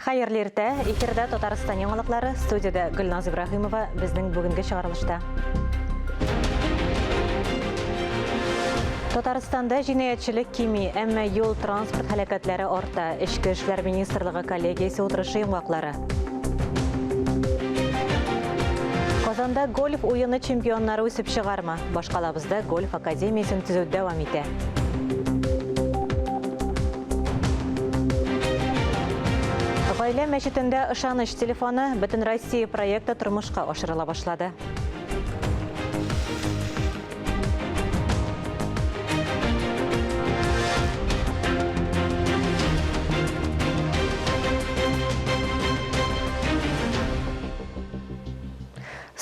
Хәерле иртә! Эфирда Татарстан яңалыклары, студиядә Гөлназ Ибраһимова, безнең бүгенге чыгарылышта. Татарстанда җинаятьчелек кими, әмма юл-транспорт һәлакәтләре арта. Эчке эшләр министрлыгы коллегиясе утырышы йомгаклары. Казанда гольф уены чемпионнары үсеп чыгармы? Башкалабызда гольф академиясен төзү дәвам итә. Гаилә мәчетендә ышаныч телефоны Бөтенроссия проекты тормышка ашырыла башлады.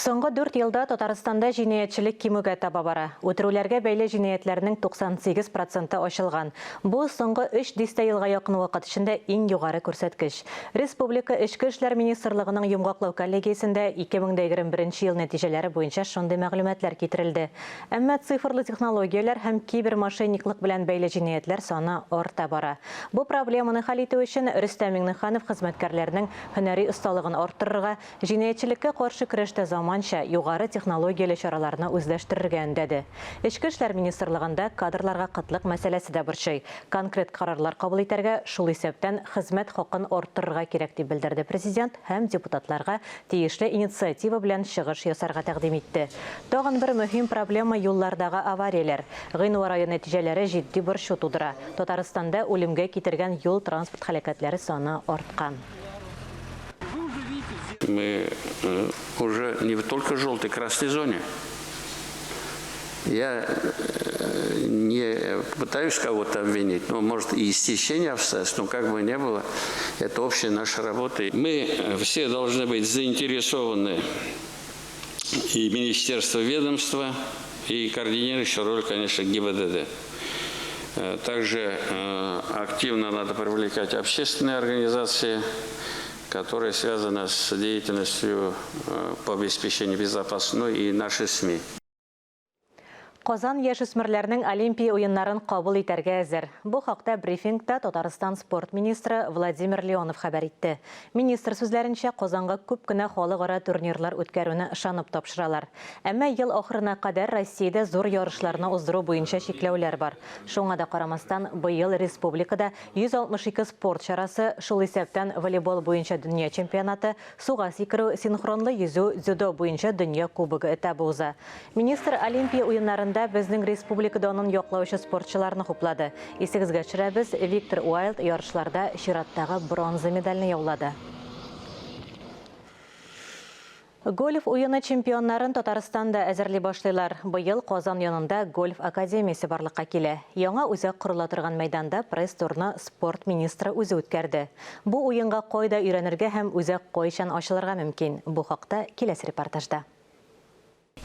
Соңгы дүрт елда Татарстанда җинаятьчелек кимүгә таба бара. Үтерүләргә бәйле җинаятьләрнең 98 проценты ачылган. Бу, соңгы өч дистә елга якын вакыт эчендә иң югары күрсәткеч. Республика Эчке эшләр министрлыгының йомгаклау коллегиясендә 2021 ел нәтиҗәләре буенча шундый мәгълүматлар китерелде. Әмма цифрлы технологияләр һәм кибермошенниклык белән бәйле җинаятьләр саны арта бара. Бу проблеманы хәл итү өчен Рөстәм Миңнеханов хезмәткәрләрнең һөнәри осталыгын арттырырга, Җинаятьчелеккә каршы көрәштә заманча, югары технологияле чараларны үзләштерергә өндәде. Эчке эшләр министрлыгында кадрларга кытлык мәсьәләсе дә борчый. Конкрет карарлар кабул итәргә, шул исәптән хезмәт хакын арттырырга кирәк, дип белдерде Президент һәм депутатларга тиешле инициатива белән чыгыш ясарга тәкъдим итте. Тагын бер мөһим проблема, юллардагы аварияләр. Гыйнвар ае нәтиҗәләре җитди борчу тудыра. Татарстанда үлемгә китергән юл-транспорт һәлакәтләре саны арткан. Мы э, уже не только в желтой, красной зоне. Я э, не пытаюсь кого-то обвинить, но, может, и истечение обстоятельств, но как бы ни было, это общая наша работа. Мы э, все должны быть заинтересованы, и министерство, ведомство, и координирующая роль, конечно, ГИБДД. Также активно надо привлекать общественные организации, которые связаны с деятельностью по обеспечению безопасности, ну и наши СМИ. Казан яшүсмерләрнең Олимпия уеннарын кабул итәргә әзер. Бу хакта брифингта Татарстан спорт министры Владимир Леонов хәбәр итте. Министр сүзләренчә, Казанга күп кенә халыкара турнирлар үткәрүне ышанып тапшыралар. Әмма ел ахырына кадәр Россиядә зур ярышларны уздыру буенча чикләүләр бар. Шуңа да карамастан, быел республикада 162 спорт чарасы, шул исәптән волейбол буенча дөнья чемпионаты, суга сикерү, синхронлы йөзү, дзюдо буенча дөнья кубогы этабы уза. Министр Олимпия уеннарында безнең республика данын яклаучы спортчыларны хуплады. Исегезгә төшерәбез, Виктор Уайлд ярышларда чираттагы бронза медальне яулады. Гольф уены чемпионнарын Татарстанда әзерли башлыйлар. Быел Казан янында гольф академиясе барлыкка килә. Яңа үзәк корыла торган мәйданда пресс-турны спорт министры үзе үткәрде. Бу уенга кайда өйрәнергә һәм үзәк кайчан ачылырга мөмкин? Бу хакта киләсе репортажда.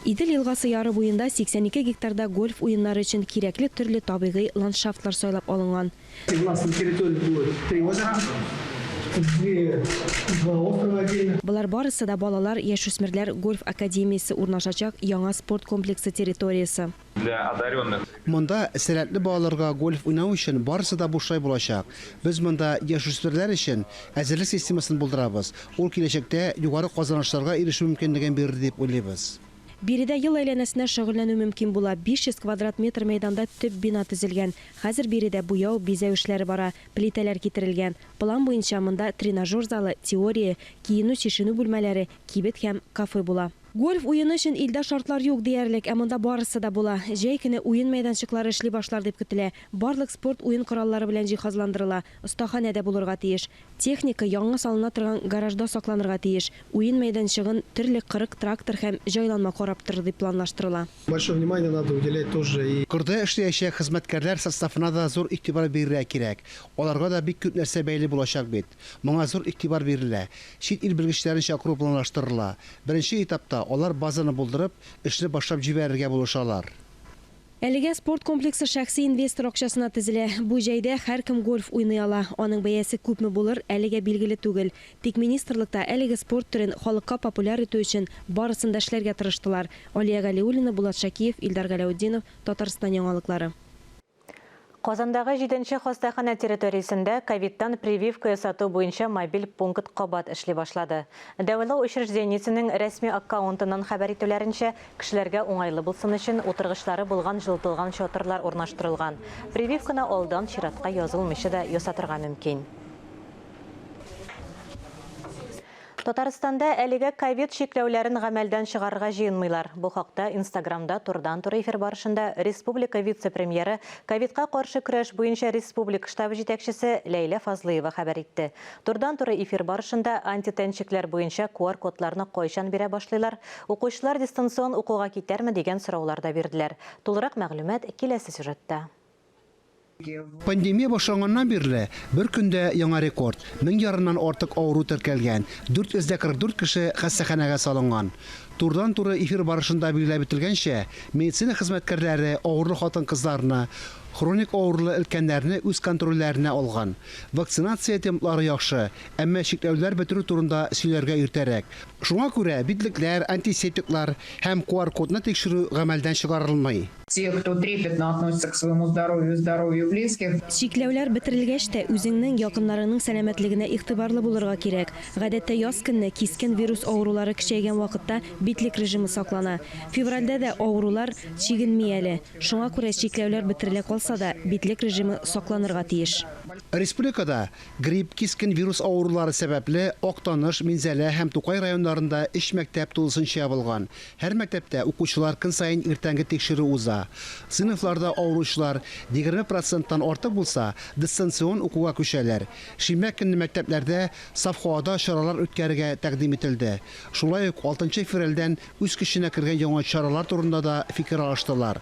Идел елгасы яры буенда 82 гектарда гольф уеннары өчен кирәкле төрле табигый ландшафтлар сайлап алынган. У нас на территории будет три озера, две, два острова отдельно. Болар барысы да балалар, яшүсмерләр гольф академиясе урнашачак яңа спорт комплексы территориясе. Для одаренных. Монда сәләтле балаларга гольф уйнау өчен барысы да бушлай булачак. Без монда яшүсмерләр өчен әзерлек системасын булдырабыз, ул киләчәктә югары казанышларга ирешү мөмкинлеген бирер дип уйлыйбыз. Биредә ел әйләнәсенә шөгыльләнү мөмкин була. 500 квадрат метр мәйданда төп бина төзелгән. Хәзер биредә буяу, бизәү эшләре бара, плитәләр китерелгән. План буенча монда тренажер залы, теория, киенү-чишенү бүлмәләре, кибет һәм кафе була. Гольф уены өчен илдә шартлар юк диярлек, ә монда барысы да була. Җәй көне уен мәйданчыклары эшли башлар дип көтелә. Барлык спорт уен кораллары белән җиһазландырыла, остаханә дә булырга тиеш. Техника яңа салына торган гаражда сакланырга тиеш. Уен мәйданчыгын төрле 40 трактор һәм җайланма карап торыр дип планлаштырыла. Большое внимание надо уделять тоже и. Кырда эшләячәк хезмәткәрләр составына да зур игътибар бирергә кирәк. Аларга да бик күп нәрсә бәйле булачак бит. Моңа зур игътибар бирелә. Чит ил белгечләрен чакыру планлаштырыла. Беренче этапта алар базаны булдырып, эшне башлап җибәрергә булышалар. Әлегә спорт комплексы шәхси инвестор акчасына төзелә. Бу җәйдә һәркем гольф уйный ала. Аның бәясе күпме булыр, әлегә билгеле түгел. Тик министрлыкта әлеге спорт төрен халыкка популяр итү өчен барысын да эшләргә тырыштылар. Алия Галиуллина, Булат Шакиев, Илдар Галәүтдинов, Татарстан яңалыклары. Казандагы җиденче хастаханә территориясендә ковидтан прививка ясату буенча мобиль пункт кабат эшли башлады. Дәвалау учреждениесенең рәсми аккаунтыннан хәбәр итүләренчә, кешеләргә уңайлы булсын өчен утыргычлары булган җылытылган чатырлар урнаштырылган. Прививканы алдан чиратка язылмыйча да ясатырга мөмкин. Татарстанда әлегә ковид чикләүләрен гамәлдән чыгарырга җыенмыйлар. Бу хакта Инстаграмда турыдан-туры эфир барышында республика вице-премьеры, ковидка каршы көрәш буенча республика штабы җитәкчесе Ләйлә Фазлыева хәбәр итте. Турыдан-туры эфир барышында антитәнчекләр буенча QR-кодларны кайчан бирә башлыйлар, укучылар дистанцион укуга китәрме дигән сораулар да бирделәр. Тулырак мәгълүмат киләсе сюжетта. Пандемия башланганнан бирле бер көндә яңа рекорд, мең ярымнан артык авыру теркәлгән, 444 кеше хастаханәгә салынган. Турыдан-туры эфир барышында билгеләп үтелгәнчә, медицина хезмәткәрләре авырлы хатын-кызларны, хроник авырулы өлкәннәрне үз контрольләренә алган. Вакцинация темплары яхшы, әмма чикләүләр бетерү турында сөйләргә иртәрәк. Шуңа күрә битлекләр, антисептиклар һәм QR-кодны тикшерү гамәлдән чыгарылмый. Те, кто трепетно относится к своему здоровью и здоровью близких. Чикләүләр бетерелгәч тә, үзеңнең, якыннарыңның сәламәтлегенә игътибарлы булырга кирәк. Гадәттә яз көнне, кискен вирус авырулары көчәйгән вакытта битлек режимы саклана. Февральдә дә авырулар чигенми әле. Шуңа күрә чикләүләр бетерелә калса да, битлек режимы сакланырга тиеш. Республикада Грипп, кискен вирус авырулары сәбәпле, Актаныш, Минзәлә һәм Тукай районнарында өч мәктәп тулысынча ябылган. Һәр мәктәптә укучылар көн саен иртәнге тикшерү уза. Сыйныфларда авыручылар 20 проценттан артык булса, дистанцион укуга күчәләр. Шимбә көнне мәктәпләрдә саф һавада чаралар үткәрергә тәкъдим ителде. Шулай ук алтынчы февральдән үз көченә кергән яңа чаралар турында да фикер алыштылар.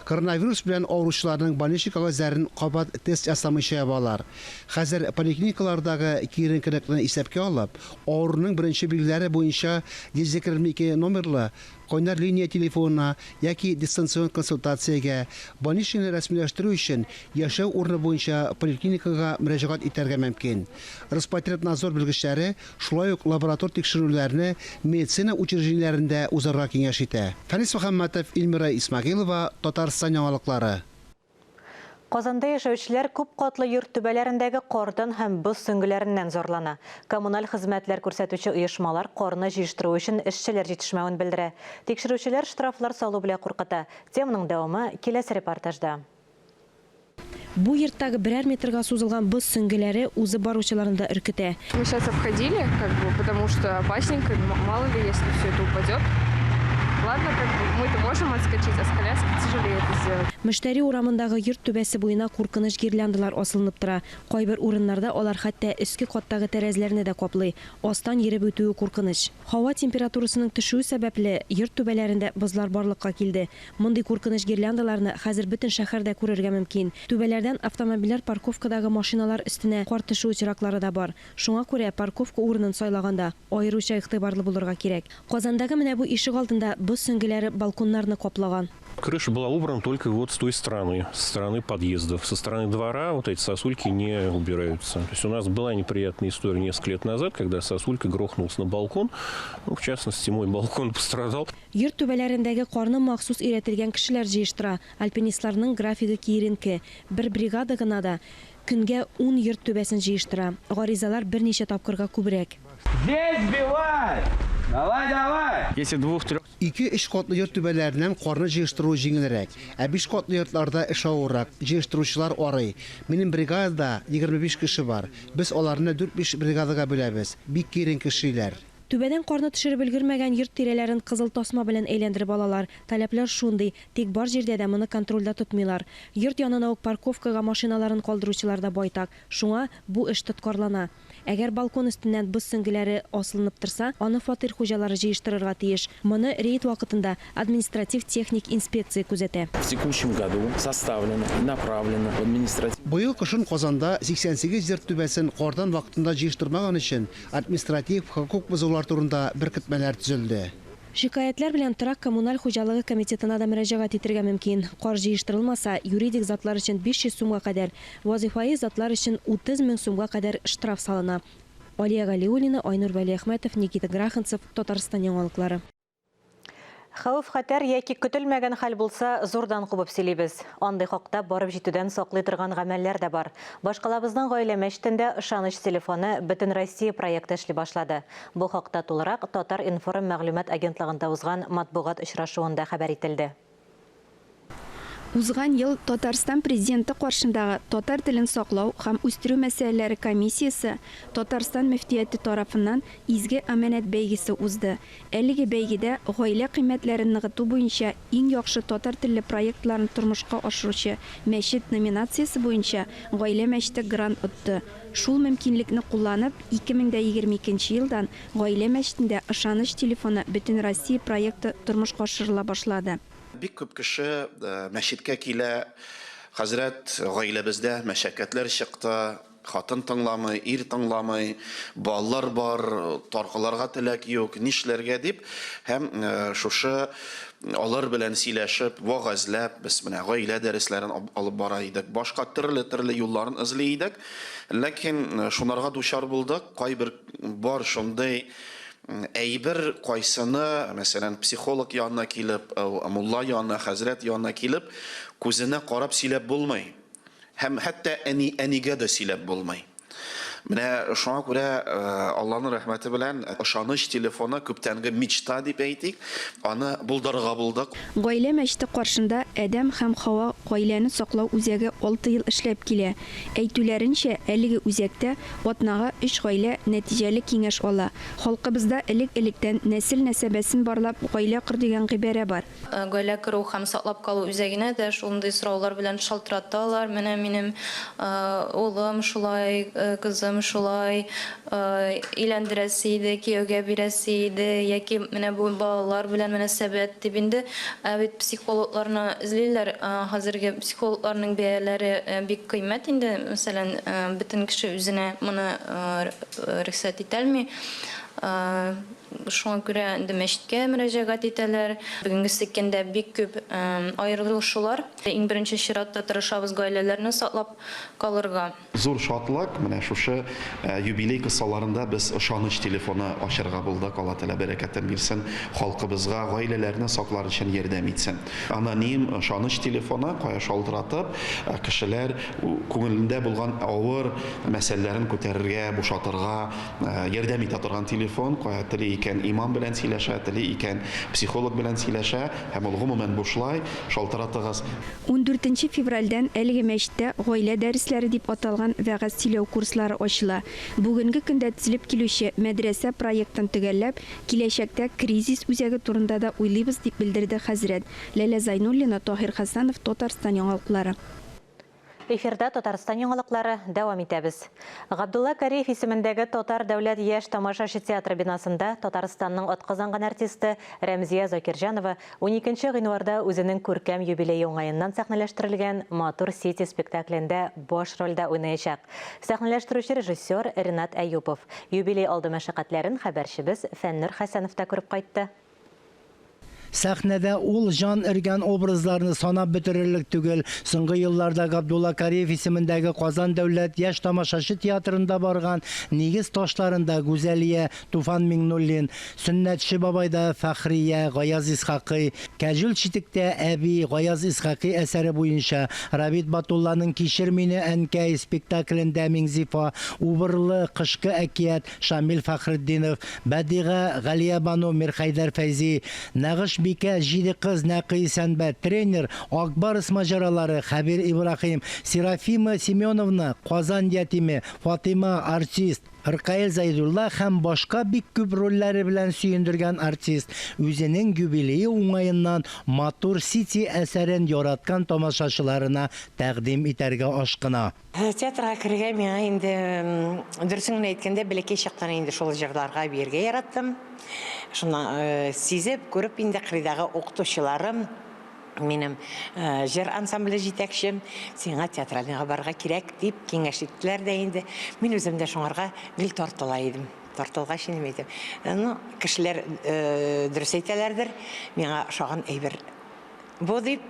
Коронавирус белән авыручыларның больничный кәгазьләрен кабат тест ясамыйча ябалар. Хәзер поликлиникалардагы киеренкелекне исәпкә алып, авыруның беренче билгеләре буенча 122 номерлы кайнар линия телефонына яки дистанцион консультациягә, больничныйны рәсмиләштерү өчен яшәү урыны буенча поликлиникага мөрәҗәгать итәргә мөмкин. Роспотребнадзор белгечләре шулай ук лаборатор тикшерүләрне медицина учреждениеләрендә узарга киңәш итә. Фәнис Мөхәммәтов, Эльмира Исмәгыйлова, Татарстан яңалыклары. Казанда яшәүчеләр күп катлы йорт түбәләрендәге кардан һәм боз сөңгеләреннән зарлана. Коммуналь хезмәтләр күрсәтүче оешмалар карны җыештыру өчен эшчеләр җитешмәвен белдерә. Тикшерүчеләр штрафлар салу белән куркыта. Теманың дәвамы киләсе репортажда. Бу йорттагы берәр метрга сузылган боз сөңгеләре узып баручыларны да өркетә. Мы сейчас обходили, как бы, потому что опасненько, мало ли, если все это упадет. Ладно, как бы мы-то можем отскочить, а с коляской тяжелее это сделать. Мөштәри урамындагы йорт түбәсе буена куркыныч гирляндалар асылынып тора. Кайбер урыннарда алар хәтта өске каттагы тәрәзләрне дә каплый. Астан йөреп үтүе куркыныч. Һава температурасының төшүе сәбәпле, йорт түбәләрендә бозлар барлыкка килде. Мондый куркыныч гирляндаларны хәзер бөтен шәһәрдә күрергә мөмкин. Түбәләрдән автомобильләр парковкадагы машиналар өстенә кар төшү очраклары да бар. Шуңа күрә парковка урынын сайлаганда аеруча игътибарлы булырга кирәк. Казандагы менә бу ишегалдында боз сөңгеләре балконнарны каплаган. Крыша была убрана только вот с той стороны, со стороны подъездов. Со стороны двора вот эти сосульки не убираются. То есть у нас была неприятная история несколько лет назад, когда сосулька грохнулась на балкон. В частности, мой балкон пострадал. Йорт түбәләрендәге карны махсус өйрәтелгән кешеләр җыештыра. Альпинистларның графигы киеренке. Бер бригада гына да көнгә ун йорт түбәсен җыештыра. Гаризалар берничә тапкырга күбрәк. Здесь сбивай! Давай, давай! Если двух-трех... Ике-өч катлы йорт түбәләреннән карны җыештыру җиңелрәк. Ә биш катлы йортларда эш авыррак, җыештыручылар арый. Минем бригадада 25 кеше бар. Без аларны дүрт-биш бригадага бүләбез. Бик киеренке эшлиләр. Түбәдән карны төшереп өлгермәгән йорт тирәләрен кызыл тасма белән әйләндереп алалар. Таләпләр шундый, тик бар җирдә дә моны контрольдә тотмыйлар. Йорт янына ук парковкага машиналарын калдыручылар да байтак. Шуңа бу эш тоткарлана. Әгәр балкон өстеннән боз сөңгеләре асылынып торса, аны фатир хуҗалары җыештырырга тиеш. Моны рейд вакытында административ-техник инспекция күзәтә. В текущем году составлено и направлено в административ. Быел кышын Казанда 88 йорт түбәсен кардан вакытында җыештырмаган өчен административ хокук бозулар турында беркетмәләр төзелде. Шикаятьләр белән торак-коммуналь хуҗалыгы комитетына да мөрәҗәгать итергә мөмкин. Кар җыештырылмаса, юридик затлар өчен 500 сумга кадәр, вазыйфаи затлар өчен 30 мең сумга кадәр штраф салына. Алия Галиуллина, Айнур Вәлиәхмәтов, Никита Граханцев, Татарстан яңалыклары. Хәвеф-хәтәр яки көтелмәгән хәл булса, зурдан кубып сөйлибез. Андый хакта барып җитүдән саклый торган гамәлләр дә бар. Башкалабызның Гаилә мәчетендә Ышаныч телефоны Бөтенроссия проекты эшли башлады. Бу хакта тулырак Татар-информ мәгълүмат агентлыгында узган матбугат очрашуында хәбәр ителде. Узган ел Татарстан Президенты каршындагы татар телен саклау һәм үстерү мәсьәләләре комиссиясе Татарстан мөфтияте тарафыннан Изге амәнәт бәйгесе узды. Әлеге бәйгедә гаилә кыйммәтләрен ныгыту буенча иң яхшы татар телле проектларны тормышка ашыручы мәчет номинациясе буенча Гаилә мәчете грант отты. Шул мөмкинлекне кулланып, 2022 нче елдан Гаилә мәчетендә Ышаныч телефоны Бөтенроссия проекты тормышка ашырыла башлады. Бик күп кеше мәчеткә килә, Хәзрәт, гаиләбездә мәшәкатьләр чыкты, хатын тыңламый, ир тыңламый, балалар бар, таркаларга теләк юк, нишләргә дип, һәм шушы алар белән сөйләшеп, вәгазьләп, без менә гаилә дәресләрен алып бара идек, башка төрле-төрле юлларын эзли идек. Ләкин шунарга дучар булдык, кайбер бар шундый әйбер, кайсыны, мәсәлән, психолог янына килеп, мулла янына, хәзрәт янына килеп, күзенә карап сөйләп булмый. Һәм хәтта әни, әнигә дә сөйләп булмый. Менә шуңа күрә Алланың рәхмәте белән ышаныч телефоны күптәнге мечта дип әйтик, аны булдырырга булдык. Гаилә мәчете каршында Адәм һәм Хава гаиләне саклау үзәге алты ел эшләп килә. Әйтүләренчә, әлеге үзәктә атнага өч гаилә нәтиҗәле киңәш ала. Халкыбызда элек-электән нәсел-нәсәбәсен барлап гаилә кор дигән гыйбарә бар. Гаилә кору һәм саклап калу үзәгенә дә шундый сораулар белән шалтыраталар, менә минем улым шулай, кызым шулай, өйләндерәсе иде, кияүгә бирәсе иде, яки менә бу балалар белән мөнәсәбәт дип инде. Ә бит психологларны эзлиләр. Хәзерге психологларның бәяләре бик кыйммәт инде. Мәсәлән, бөтен кеше үзенә моны рөхсәт итәлми. Шуңа күрә инде мәчеткә мөрәҗәгать итәләр. Бүгенгесе көндә бик күп аерылышулар. Иң беренче чиратта тырышабыз гаиләләрне саклап калырга. Зур шатлык, менә шушы юбилей кысаларында без ышаныч телефоны ачырга булдык. Алла Тәгалә бәрәкәтен бирсен, халкыбызга гаиләләрне саклар өчен ярдәм итсен. Аноним ышаныч телефоны, кая шалтыратып, кешеләр күңелендә булган авыр мәсьәләләрен күтәрергә, бушатырга ярдәм итә торган телефон, кая тели икән имам белән сөйләшә, тели икән психолог белән сөйләшә, һәм ул гомумән бушлай, шалтыратыгыз. Ундүртенче февральдән әлеге мәчеттә Гаилә дәресләре дип аталган вәгазь сөйләү курслары ачыла. Бүгенге көндә төзелеп килүче мәдрәсә проектын төгәлләп, киләчәктә кризис үзәге турында да уйлыйбыз, дип белдерде хәзрәт. Ләлә Зайнуллина, Таһир Хәсәнов, Татарстан яңалыклары. Эфирда Татарстан яңалыклары, дәвам итәбез. Габдулла Кариев исемендәге Татар дәүләт яшь тамашачы театры бинасында Татарстанның атказанган артисты Рәмзия Закирҗанова Уникенче гыйнварда үзенең күркәм юбилее уңаеннан сәхнәләштерелгән Матур Сити спектаклендә баш рольдә уйнаячак. Сәхнәләштерүче режиссер, Ренат Әюпов. Юбилей алды мәшәкатьләрен хәбәрчебез Фәннур Хәсәнов та күреп кайтты. Сәхнәдә ул җан өргән образларны санап бетерерлек түгел. Соңгы елларда Габдулла Кариев исемендәге Казан дәүләт яшь тамашачы театрында барган Нигез ташларында Гүзәлия, Туфан Миңнуллин, Сөннәтче бабайда Фәхрия, Гаяз Исхакый, Кәҗүл читектә әби, Гаяз Исхакый әсәре буенча, Рабит Батулланың Кичер мине, әнкәй спектаклендә Миңзифа, Убырлы, Кышкы әкият, Шамил Фәхретдинов, Бәдига, Галиябану, Мирхәйдәр Фәйзи, Нәгышбикә, Җиде кыз, Нәкый Исәнбәт, Тренер, Ак Барс маҗаралары, Хәбир Ибраһим, Серафима Семеновна, Казан ятиме, Фатыйма, артист, Ркаил Зәйдулла һәм башка бик күп рольләре белән сөендергән артист үзенең юбилее уңаеннан Матур Сити әсәрен яраткан тамашачыларына тәкъдим итәргә ашкына. Театрга керергә миңа инде, дөресен генә әйткәндә, бәләкәй чактан инде шул җырларга, биергә яраттым. Шуннан сизеп, күреп инде кырыйдагы укытучыларым, Минем җыр ансамбле җитәкчем, сиңа театральныйга барырга кирәк, дип киңәш иттеләр дә инде. Мин үзем дә шуңарга гел тартыла идем. Тартылгач инде мин әйтәм, ну, кешеләр дөрес әйтәләрдер, миңа ошаган әйбер бу дип,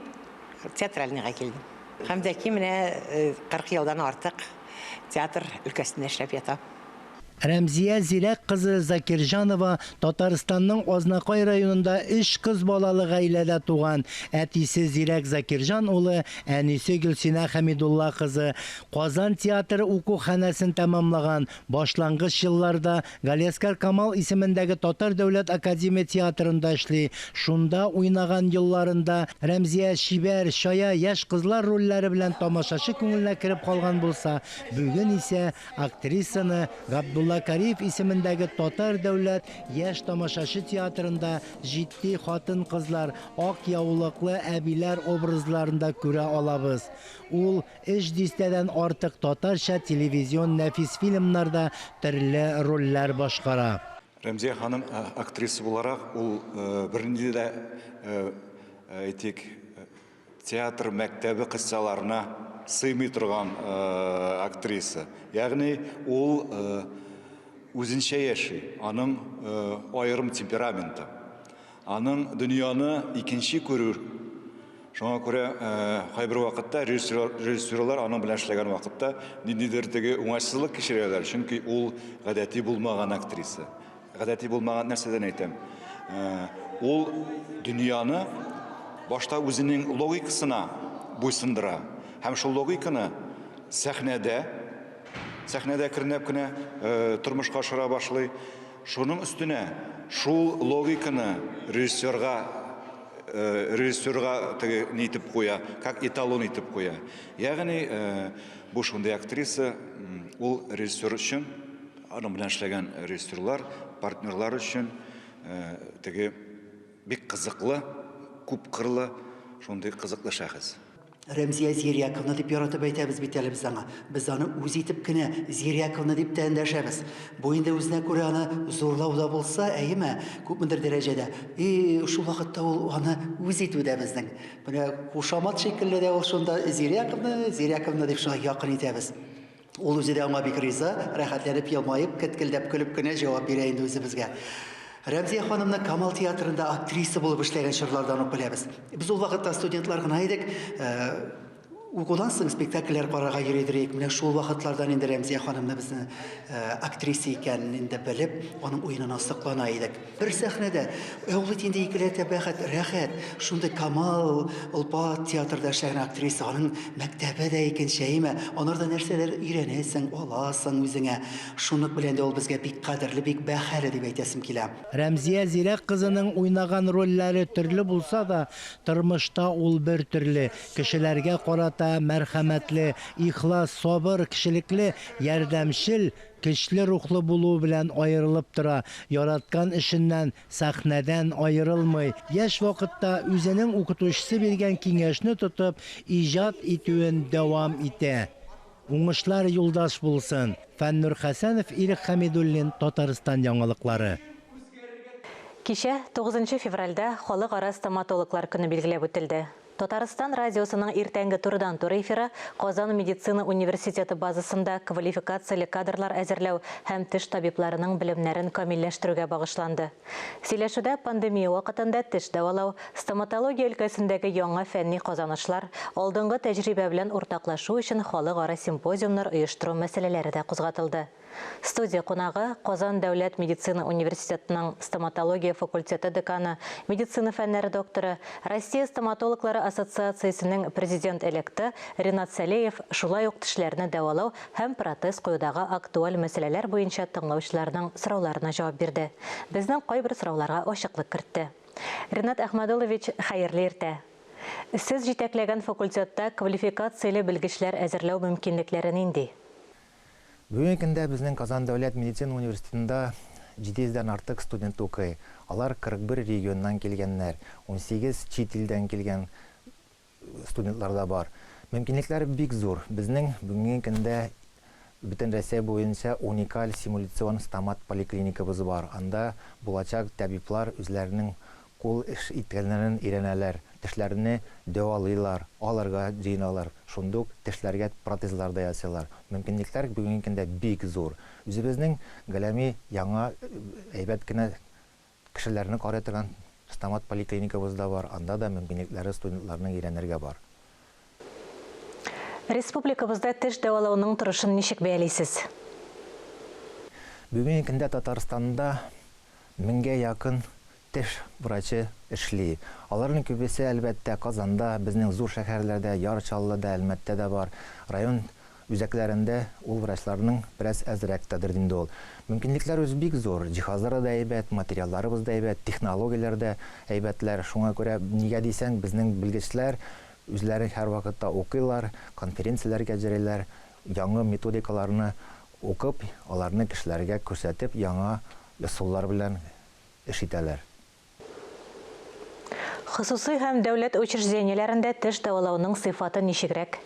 театральныйга килдем. Һәм дә ки менә 40 елдан артык театр өлкәсендә эшләп ятам. Рәмзия Зирәк кызы Закирҗанова Татарстанның Азнакай районында өч кыз балалы гаиләдә туган. Әтисе Зирәк Закирҗан улы, әнисе Гөлсинә Хәмидулла кызы. Казан театры укуханәсен тәмамлаган. Башлангыч елларда Галиәсгар Камал исемендәге Татар дәүләт академия театрында эшли. Шунда уйнаган елларында Рәмзия чибәр, чая яшь кызлар рольләре белән тамашачы күңеленә кереп калган булса, бүген исә Актрисаны Габдулла Кариев исемендәге Татар дәүләт яшь тамашачы театрында җитди хатын-кызлар, ак яулыклы әбиләр образларында күрә алабыз. Ул өч дистәдән артык татарча телевизион нәфис фильмнарда төрле рольләр башкара. Рәмзия ханым актриса буларак, ул бернинди дә, әйтик, Театр мәктәбе кыссаларына сыймый торган актриса. Ягъни ул үзенчә яши, аның аерым темпераменты. Аның дөньяны икенче күрү. Шуңа күрә кайбер вакытта режиссерлар аның белән эшләгән вакытта ниндидер теге уңайсызлык кичерәләр, чөнки ул гадәти булмаган актриса. Гадәти булмаган нәрсәдән әйтәм. Ул дөньяны башта үзенең логикасына буйсындыра һәм шул логиканы сәхнәдә сәхнәдә әкренләп кенә тормышка ашыра башлый. Шуның өстенә шул логиканы режиссерга режиссерга теге ни итеп куя, как эталон итеп куя. Ягъни бу шундый актриса, ул режиссер өчен Аның белән эшләгән режиссерлар, партнерлар өчен теге бик кызыклы, күпкырлы, шундый кызыклы шәхес. Рәмзия Зиряковна дип яратып әйтәбез бит әле без аңа. Без аны үз итеп кенә Зиряковна дип тә эндәшәбез. Бу инде үзенә күрә аны зурлау да булса, әйеме, күпмедер дәрәҗәдә. И шул вакытта ул аны үз итү дә безнең. Менә кушамат шикелле дә ул шунда Зиряковна, Зиряковна дип шулай якын итәбез. Ул үзе дә аңа бик риза, рәхәтләнеп елмаеп, кеткелдәп көлеп кенә җавап бирә инде үзебезгә. Рәмзия ханымны Камал театрында актриса булып эшләгән чорлардан ук беләбез. Без ул вакытта студентлар гына идек. Э, укудан соң спектакльләр карарга йөридер идек. Менә шул вакытлардан инде Рәмзия ханымны безне э, актриса икәнен инде белеп, аның уенына соклана идек. Бер сәхнәдә, ә ул бит инде икеләтә бәхет, рәхәт. Шундый Камал, олпат театрда эшләгән актриса, аның мәктәбе дә икенче, әйеме? Анарда нәрсәләр өйрәнәсең, аласың үзеңә. Шунык белән дә ул безгә бик кадерле, бик бәһале дип әйтәсем килә. Рәмзия Зирәк кызының уйнаган рольләре төрле булса да, тормышта ул бер төрле, кешеләргә карата мәрхәмәтле, ихлас, сабыр, кешелекле, ярдәмчел, Көчле рухлы булуы белән аерылып тора, яраткан эшеннән, сәхнәдән аерылмый. Яшь вакытта үзенең укытучысы биргән киңәшне тотып, иҗат итүен дәвам итә. Уңышлар юлдаш булсын! Фәннур Хәсәнов, Ирек Хәмидуллин, Татарстан яңалыклары. Кичә, тугызынчы февральдә, Халыкара стоматологлар көне билгеләп үтелде. Татарстан радиосының иртәнге турыдан-туры эфиры Казан медицина университеты базасында квалификацияле кадрлар әзерләү һәм теш табибларының белемнәрен камилләштерүгә багышланды. Сөйләшүдә пандемия вакытында теш дәвалау, стоматология өлкәсендәге яңа фәнни казанышлар, алдынгы тәҗрибә белән уртаклашу өчен халыкара симпозиумнар оештыру мәсьәләләре дә кузгатылды. Студия кунагы, Казан дәүләт медицина университетының стоматология факультеты деканы, медицина фәннәре докторы, Россия стоматологлары ассоциациясенең президент-электы Ринат Сәлеев шулай ук тешләрне дәвалау һәм протез куюдагы актуаль мәсьәләләр буенча тыңлаучыларның сорауларына җавап бирде, безнең кайбер сорауларга ачыклык кертте. Ринат Әхмәдуллович, хәерле иртә! Сез җитәкләгән факультетта квалификацияле белгечләр әзерләү мөмкинлекләре нинди? Бүгенге көндә безнең Казан дәүләт медицина университетында 700 дән артык студент укый. Алар 41 регионнан килгәннәр, 18 чит илдән килгән студентлар да бар. Мөмкинлекләр бик зур. Безнең бүгенге көндә бөтен Рәсәй буенча уникаль симуляцион стомат поликлиникабыз бар. Анда булачак табиблар үзләренең Кул эш иткәннәрен өйрәнәләр, тешләрне дәвалыйлар, алырга җыеналар, шундук тешләргә протезлар да ясыйлар. Мөмкинлекләр бүгенге көндә бик зур. Үзебезнең галәми яңа әйбәт кенә кешеләрне карый торган стомат поликлиникабыз да бар, анда да мөмкинлекләре студентларның өйрәнергә бар. Республикабызда теш дәвалауның торышын ничек бәялисез? Бүгенге көндә Татарстанда меңгә якын теш врачы эшли. Аларның күбесе, әлбәттә, Казанда, безнең зур шәһәрләрдә, Яр Чаллыда, Әлмәттә дә бар. Район үзәкләрендә ул врачларның бераз әзрәк тәдер инде ул. Мөмкинлекләребез бик зур, җиһазлары да әйбәт, материалларыбыз да әйбәт, технологияләр дә әйбәтләр. Шуңа күрә, нигә дисәң, безнең белгечләр үзләре һәрвакытта укыйлар, конференцияләргә йөриләр, яңа методикаларны укып, аларны кешеләргә күрсәтеп, яңа ысуллар белән эш итәләр. Хосусый һәм дәүләт учреждениеләрендә теш дәвалауның сыйфаты ничегрәк?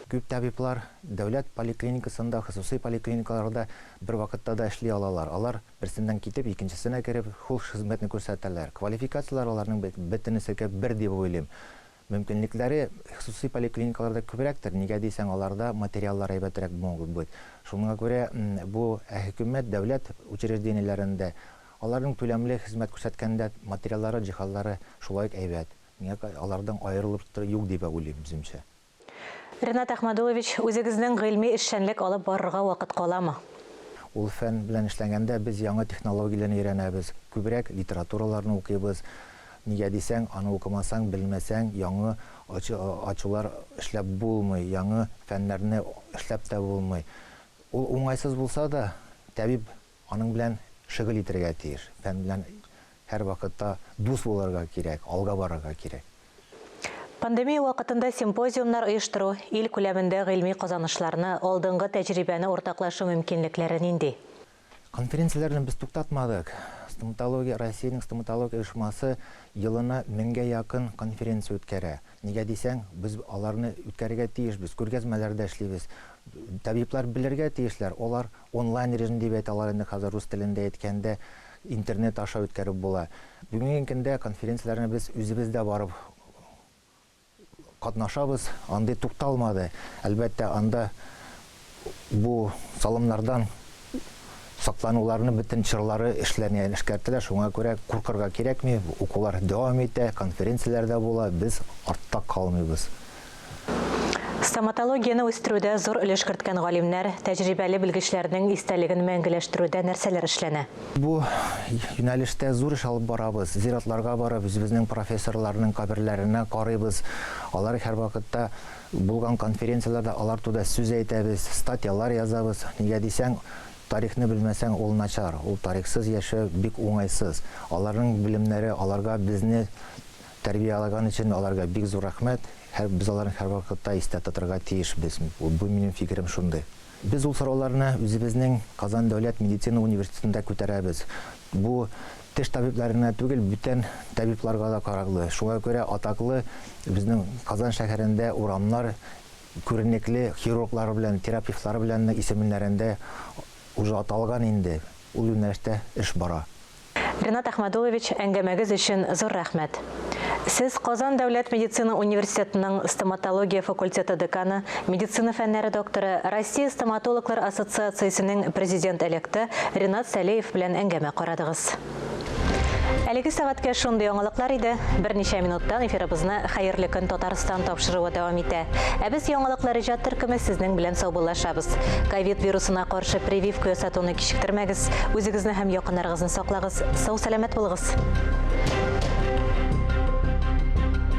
Күп табиблар дәүләт поликлиникасында, хосусый поликлиникаларда бер вакытта да эшли алалар. Алар берсеннән китеп, икенчесенә кереп, шул хезмәтне күрсәтәләр. Квалификацияләр аларның бөтенесеке бер дип уйлыйм. Мөмкинлекләре хосусый поликлиникаларда күбрәктер, нигә дисәң, аларда материаллар әйбәтрәк могут быть. Шуңа күрә бу хөкүмәт, дәүләт учреждениеләрендә аларның түләмле хезмәт күрсәткәндә материаллары, җиһазлары шулай ук әйбәт. Миңа алардан аерылып юк дип уйлыйм үземчә. Ренат Әхмәдуллович, үзегезнең гыйльми эшчәнлек алып барырга вакыт каламы? Ул фән белән эшләгәндә без яңа технологияләрне өйрәнәбез, күбрәк литератураларны укыйбыз. Нигә дисәң, аны укымасаң, белмәсәң, яңа ачулар эшләп булмый, яңа фәннәрне эшләп тә булмый. Ул уңайсыз булса да, табиб аның белән шөгыль итәргә тиеш. Фән белән һәрвакытта дус булырга кирәк, алга барырга кирәк. Пандемия вакытында симпозиумнар оештыру, ил күләмендә гыйльми казанышларны, алдынгы тәҗрибәне уртаклашу мөмкинлекләре нинди? Конференцияләрне без туктатмадык. Стоматология, Россиянең стоматология оешмасы елына меңгә якын конференция үткәрә. Нигә дисәң, без аларны үткәрергә тиешбез, күргәзмәләрдә эшлибез. Табиблар белергә тиешләр, алар онлайн режим дип әйтә алар инде хәзер рус телендә әйткәндә, интернет аша үткәреп була. Бүгенге көндә конференцияләрне без үзебез дә барып катнашабыз, андый тукталмады. Әлбәттә, анда бу салымнардан саклануларны бөтен чорлары эшләрне эшкәртәләр, шуңа күрә куркырга кирәкми, укулар дәвам итә, конференцияләр дә була, без артта калмыйбыз. Стоматологияне үстерүдә зур өлеш керткән галимнәр, тәҗрибәле белгечләрнең истәлеген мәңгеләштерүдә нәрсәләр эшләнә? Бу юнәлештә зур эш алып барабыз. Зиратларга барып, үзебезнең профессорларның каберләренә карыйбыз. Алар һәрвакытта булган конференцияләрдә алар турында сүз әйтәбез, статьялар язабыз. Нигә дисәң, тарихны белмәсәң, ул начар. Ул тарихсыз яшәү бик уңайсыз. Аларның белемнәре аларга безне тәрбияләгән өчен аларга бик зур рәхмәт. Һәр без аларны һәрвакытта истә тотарга тиешбез. Бу минем фикерем шундый. Без ул сорауларны үзебезнең Казан дәүләт медицина университетында күтәрәбез. Бу теш табибларына түгел, бүтән табибларга да караклы. Шуңа күрә атаклы безнең Казан шәһәрендә урамнар күренекле хирурглар белән, терапевтлар белән исемнәрендә уже аталган инде. Ул юнәлештә эш бара. Ренат Әхмәдуллович, әңгәмәгез өчен зур рәхмәт. Сез Казан дәүләт медицина университетының стоматология факультеты деканы, медицина фәннәре докторы, Россия стоматологлар ассоциациясенең президент-электы Ренат Сәлеев белән әңгәмә карадыгыз. Әлеге сәгатькә шундый яңалыклар иде. Берничә минуттан эфирыбызны Хәерле көн Татарстан тапшыруы дәвам итә. Ә без яңалыклар иҗат төркеме сезнең белән саубуллашабыз. Ковид вирусына каршы прививка ясатуны кичектермәгез, үзегезне һәм якыннарыгызны саклагыз, сау-сәламәт булыгыз!